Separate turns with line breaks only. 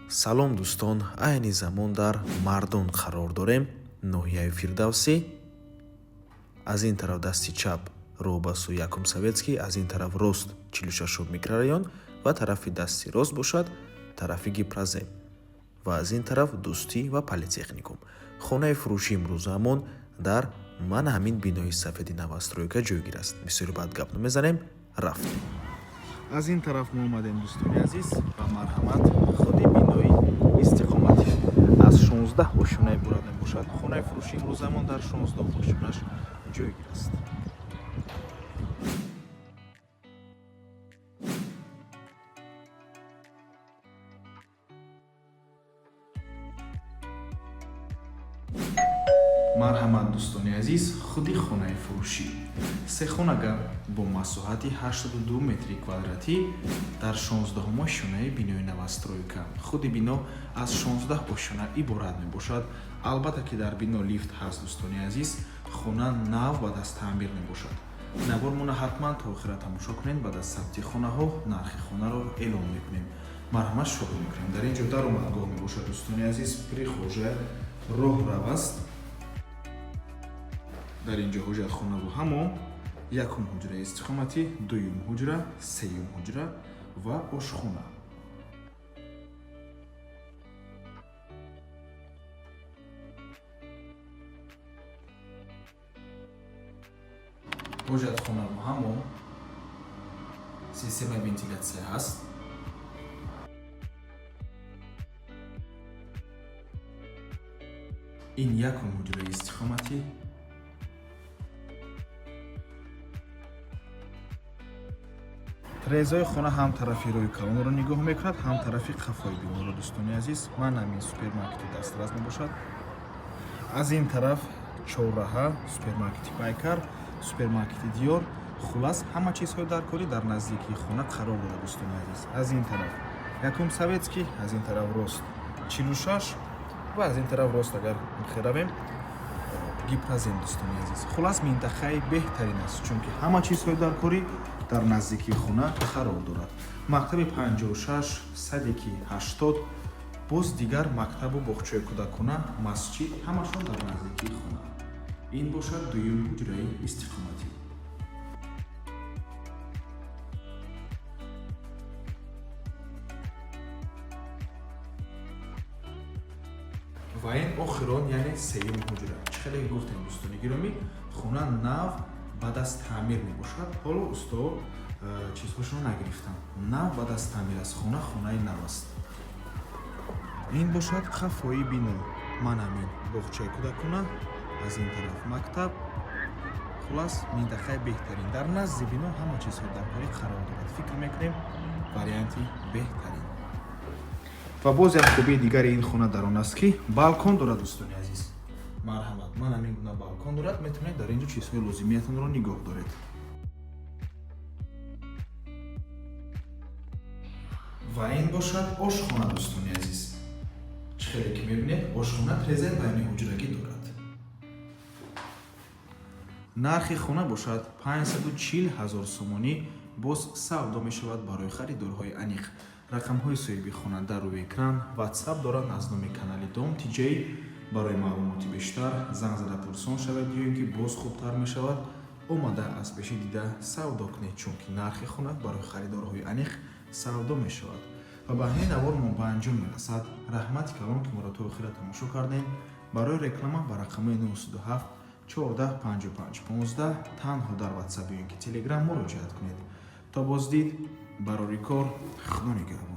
Салом, дӯстон! Айни замон дар Мардон қарор дорем, ноҳияи Фирдавсӣ. Аз ин тараф дасти чап роҳ ба сӯи Якум Советский, аз ин тараф рост 46 микрорайон ва тарафи дасти рост бошад тарафи Гипрозем ва аз ин тараф Дӯстӣ ва политехникум. Хонаи фурӯши имрӯзаамон дар мана ҳамин бинои сафеди новостройка ҷойгир аст. Бисёри баъд гап намезанем, рафтем.
Аз ин тараф мо омадем, дӯстони азиз, ва марҳамат, худи бинои истиқоматӣ аз 16 ошёна иборат мебошад. Хонаи фурӯши имрӯзамон дар 16 ошёнаш ҷойгир аст. Марҳамат, дӯстони азиз, худи хонаи фурӯшӣ сехонага бо масоҳати 82 метри квадратӣ дар 16 ошёнаи бинои новостройка. Худи бино аз 16 ошёна иборат мебошад. Албатта ки дар бино лифт ҳаст, дӯстони азиз. Хона нав баъд аз таъмир мебошад. Навормона ҳатман то охира тамошо кунед. Баъд аз сабти хонаҳо нархи хонаро эълон мекунем. Марҳамат, шурӯъ мекунем. Дар ин ҷо даромадгоҳ мебошад, дӯстони азиз, прихожая, роҳрав аст. Дар ин ҷо ҳоҷатхонаву ҳамом, якум ҳуҷраи истиқоматӣ, дуюм ҳуҷра, сеюм ҳуҷра ва ошхона. Ҳоҷатхонаву ҳамом, системаи вентилятсия ҳаст. Ин якум ҳуҷраи истиқоматӣ. Тирезаи хона ҳам тарафи рӯи калонро нигоҳ мекунад, ҳам тарафи қафои биноро, дӯстони азиз. Ман ҳамин супермаркети дастрас мебошад. Аз ин тараф чорраҳа, супермаркети Пайкар, супермаркети Диёр. Хулас, ҳама чизҳои даркорӣ дар наздикии хона қарор дорад, дӯстони азиз. Аз ин тараф Якум Советский, аз ин тараф рост 46 ва аз ин тараф рост агар равем, Гипрозем, дӯстони азиз. Хулас, минтақаи беҳтарин аст, чунки ҳама чизҳои даркорӣ дар наздикии хона қарор дорад. Мактаби 56, садики 80, боз дигар мактабу боғчаи кӯдакона, масҷид, ҳамашон дар наздикии хона. Ин бошад дуюм ҳуҷраи истиқоматӣ. Ва ин охирон, яъне сеюм ҳуҷра. Чӣ хеле гуфтем, дӯстони гиромӣ, хона нав баъд аз таъмир мебошад. Ҳоло усто чизҳошро нагирифтам. Нав баъд аз таъмир аст хона, хонаи нав аст. Ин бошад қафои бино. Ман ҳамин боғчаи кӯдакона, аз ин тараф мактаб. Хулас, минтақаи беҳтарин, дар назди бино ҳама чизҳои даркорӣ қарор дорад. Фикр мекунем, варианти беҳтарин. Ва боз як хубии дигари ин хона дар он аст, ки балкон дорад, дӯстони азиз. Марҳамат, ман ҳамин гуна балкон дорад. Метавонед дар ин ҷо чизҳои лозимиятонро нигоҳ доред. Ва ин бошад ошхона, дӯстони азиз. Чӣ хеле ки мебинед, ошхона трезаи байни ҳуҷрагӣ дорад. Нархи хона бошад 540 ҳазор сомонӣ, боз савдо мешавад. Барои харидорҳои аниқ рақамҳои соҳиби хона дар рӯи экран, Ватсап доранд. Аз номи канали Дом Тиҷей барои маълумоти бештар занг зада пурсон шавед ё ин ки боз хубтар мешавад, омада аз пеши дида савдо кунед, чунки нархи хона барои харидорҳои аниқ савдо мешавад. Ва ба ҳамин навормон ба анҷом мерасад. Раҳмати калон, ки моро то охира тамошо кардем. Барои реклама ба рақамҳои 97 14 55 15 танҳо дар Ватсап ё ин ки Телеграм муроҷиат кунед. То боздид, барори кор, Худо нигаҳбон.